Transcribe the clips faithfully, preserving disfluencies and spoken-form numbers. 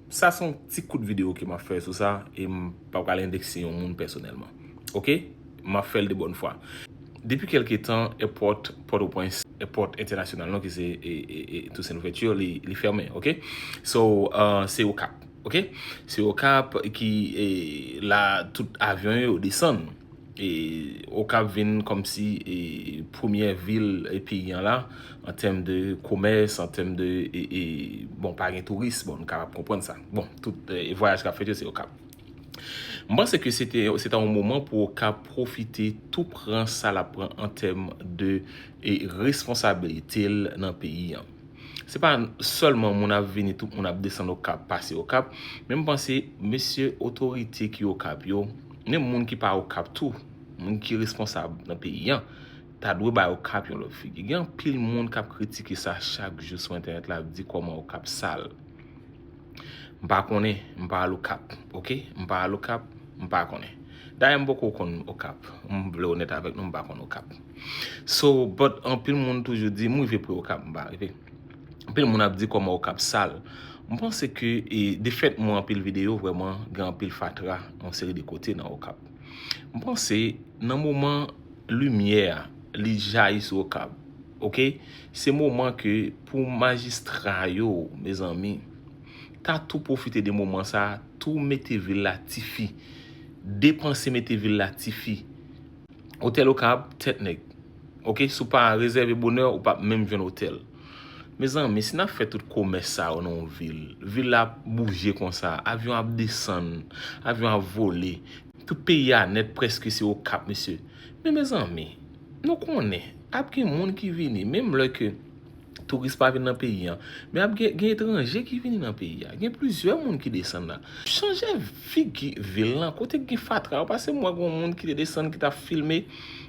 Sa se yon ti kout videyo ke m ap fè sou sa, e m pa pral endekse yon moun pèsonèlman. Oke? M ap fè l de bòn fwa. Depi kèlke tan, èpòt Pòtoprens, èpòt entènasyonal non, ki se e, e, e, Toussaint Louverture, li, li fèmen, oke? So, uh, se Okap, oke? Se Okap ki e, la tout avyon yo desann. E Okap vin kòmsi e, premyè vil e, peyi an la, an tèm de komès, an tèm de e, e, bon, pa gen touris, bon, nou kapab konprann sa. Bon, tout e, vwayaj k ap fèt yo se Okap. M panse ke se te se ta yon moman pou Okap pwofite tou pran sa l ap pran an tèm de e, responsabilite l nan peyi an. Se pa sèlman moun ap vini, tout moun ap desann Okap, pase Okap, men m panse mesye otorite ki Okap yo, menm moun ki pa Okap tou, moun ki responsab nan peyi an, ta dwe bay Okap yon lòt figi. Gen anpil moun k ap kritike sa chak jou sou entènèt la, ap di kòman Okap sal. M pa konnen, m pa al Okap, oke? M pa al Okap, m pa konnen. Dayè m poko konn Okap. M vle onèt avèk nou, m pa konn Okap. So, but anpil moun toujou di, m rive pre Okap, m pa rive. Anpil moun ap di kòman Okap sal. M panse ke e, defèt mwen anpil videyo, vrèman, gen anpil fatra, yon seri de kote nan Okap. M panse, nan moman limyè a, li jayi sou Okap, oke? Se moman ke pou majistra yo, mezanmi, ta tou pwofite de moman sa a, tou mete vil la tifi. Depanse mete vil la tifi. Otèl Okap, tèt nèg. Oke, si w pa rezève bonè, ou p ap menm jwenn otèl. Mezanmi, si n ap fè tout komès sa yo nan yon vil, vil la ap bouje konsa, avyon ap desann, avyon ap vole, tout peyi a nèt prèske se Okap, mesye. Men mezanmi, nou konnen, ap gen moun ki vini, menm lè ke touris pa vin nan peyi an, men ap gen, gen etranje ki vini nan peyi a. Gen plizyè moun ki desann la. Chanje figi vil lan, kote k gen fatra yo, paske m wè gen yon moun ki te desann ki t ap filme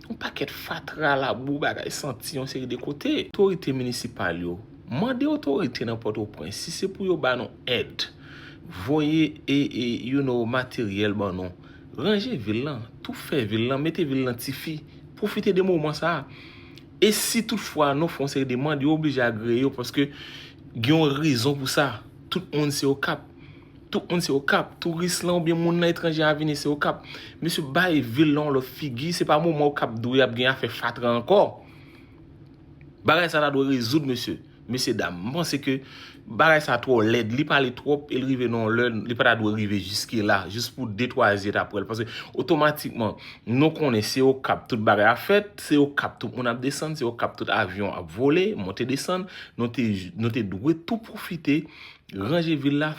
yon pakèt fatra, labou, bagay santi, yon seri de kote. Otorite minisipal yo, mande otorite nan Pòtoprens, si se pou yo ba nou èd, voye e, e, you know, materyèl ban nou, ranje vil lan, tou fè vil lan, mete vil lan tifi, pwofite de moman sa a. E si toutfwa nou fè yon seri de mande, yo oblije agreye yo, paske gen yon rezon pou sa. Tout moun se Okap. Tout moun se Okap. Touris lan oubyen moun nan etranje a vini se Okap. Mesye, bay vil lan yon lòt figi, se pa moman Okap dwe ap gen afè fatra ankò. Bagay sa ta dwe rezoud, mesye. Mesye dam, m panse ke bagay sa twò lèd, li pale twòp e l rive nan yon lè, li pa ta dwe rive jiske la, jis pou de twa zye ta pran l. Paske otomatikman, nou konnen se Okap tout bagay ap fèt, se Okap tout moun ap desann, se Okap tout avyon ap vole, monte desann, nou te, nou te dwe tou pwofite ranje vil la,